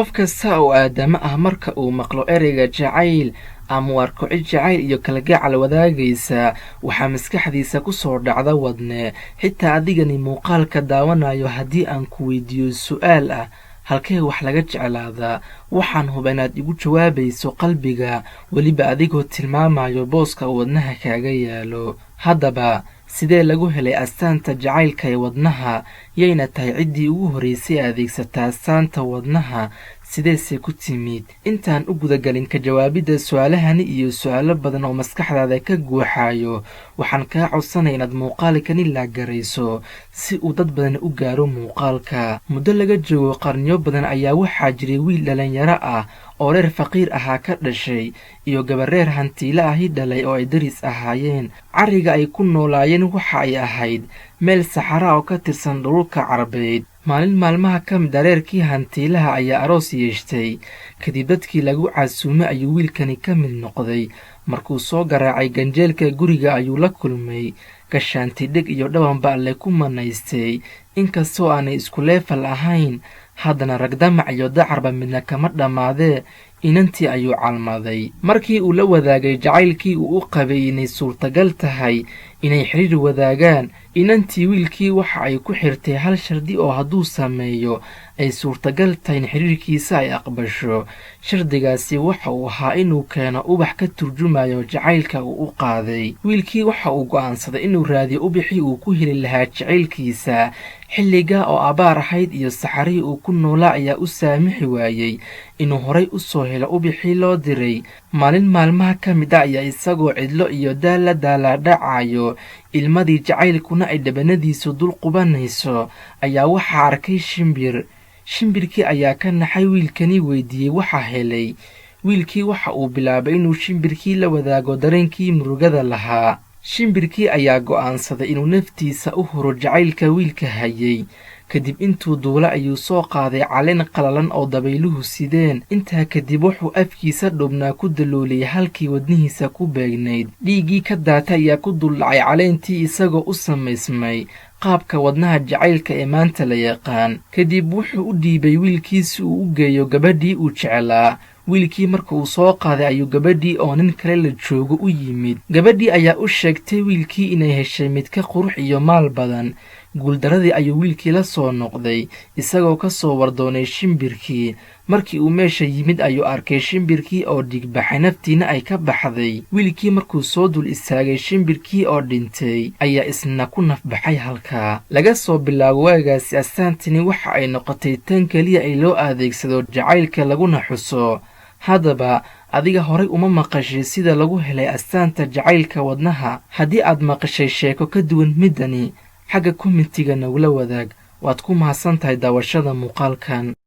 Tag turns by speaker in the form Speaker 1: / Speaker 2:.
Speaker 1: Qof kasta oo aadame ah marka uu maqlo ereyga jacayl ama uu arko cid jacayl iyo kalgacal wadaagaysa, waxaa maskaxdiisa ku soo dhacda wadne. Xitaa adigani muuqaalka daawanayo, haddii aan ku weydiiyo su'aal ah "Halkee wax laga jeclaadaa?", waxaan hubaa inaad igu jawaabayso qalbiga, weliba adigoo tilmaamayo booska uu wadnaha kaaga yaalo. Haddaba, sidee lagu helay astaanta jacaylka ee wadnaha? Yayna tahay ciddii ugu horreysay ee adeegsata astaanta wadnaha? Sideese ku timid? Intaan u gudagalin ka jawaabidda su'aalahani iyo su'aalo badan oo maskaxdaada ka guuxayo, waxaan kaa codsanaya inaad muuqaalkani like garayso si uu dad badan u gaaro muuqaalka. Muddo laga joogo qarniyo badan ayaa waxaa jiray wiil dhalinyaro ah oo reer faqiir ahaa ka dhashay iyo gabar reer hantiile ahi dhalay oo ay daris ahaayeen. Carriga ay ku noolaayeen waxa ay ahayd meel saxara oo ka tirsan dhulka Carbeed. Maalin maalmaha ka mid ah, reerkii hantiilaha ayaa aroos yeeshtay. Kadib dadkii lagu casuumay ayuu wiilkani ka mid noqday. Markuu soo garaacay ganjeelka guriga ayuu la kulmay gashaanti dheg iyo dhabanba Alle ku manaystay. Inkastoo aanay isku level ahayn, haddana ragdamac iyo dacarba midna kama dhammaadee, inantii ayuu calmaday. Markii uu la wadaagay jacaylkii uu u qabay inay suurtagal tahay inay xiriir wadaagaan, inantii wiilkii waxa ay ku xirtay hal shardi oo hadduu sameeyo ay suurtagal tahay in xiriirkiisa ay aqbasho. Shardigaasi waxa uu ahaa inuu keeno ubax ka turjumayo jacaylka uu u qaaday. Wiilkii waxa uu go'aansaday inuu raadiyo ubixii uu ku heli lahaa jacaylkiisa. Xilligaa oo abaar ahayd iyo saxarihii uu ku noolaa ayaa u saamixi waayey inuu horay u soo helo ubixii loo diray. Maalin maalmaha ka mid ah ayaa isagoo cidlo iyo daal la daalaadhacayo, ilmadii jacaylkuna ay dhabanadiisu dul qubanayso, ayaa waxaa arkay shimbir. Shimbirkii ayaa ka naxay wiilkani, weydiiyey waxa helay. Wiilkii waxa uu bilaabay inuu shimbirkii la wadaago dareenkii murugada lahaa. Shimbirkii ayaa go'aansaday inuu naftiisa u huro jacaylka wiilka hayay. Kadib intuu duula ayuu soo qaaday caleen qalalan oo dabayluhu sideen. Intaa kadib wuxuu afkiisa dhubnaa ku dalooliyey halkii wadnihiisa ku beegnayd. Dhiiggii ka daatay ayaa ku duldhacay caleentii, isagoo u samaysmay qaabka wadnaha jacaylka ee maanta la yaqaan. Kadib wuxuu u dhiibay wiilkii si uu u geeyo gabadhii uu jeclaa. Wiilkii marka uu soo qaaday ayuu gabadhii oo nin kale la joogo u yimid. Gabadhii ayaa u sheegtay wiilkii inay heshay mid ka qurux iyo maal badan. Guuldaradii ayuu wiilkii la soo noqday, isagoo ka soo wardoonay shimbirkii. Markii uu meesha yimid ayuu arkay shimbirkii oo dhigbaxay, naftiina ay ka baxday. Wiilkii markuu soo dul istaagay shimbirkii oo dhintay ayaa isna ku nafbaxay halkaa. Laga soo bilaabo waagaasi, astaantani waxa ay noqotay tan keliya ay loo adeegsado jacaylka laguna xuso. Haddaba, adiga horay uma maqashay sida lagu helay astaanta jacaylka wadnaha? Haddii aad maqashay sheeko ka duwan middani, xagga comment iga nagula wadaag. Waad ku mahadsan tahay daawashada muuqaalkan.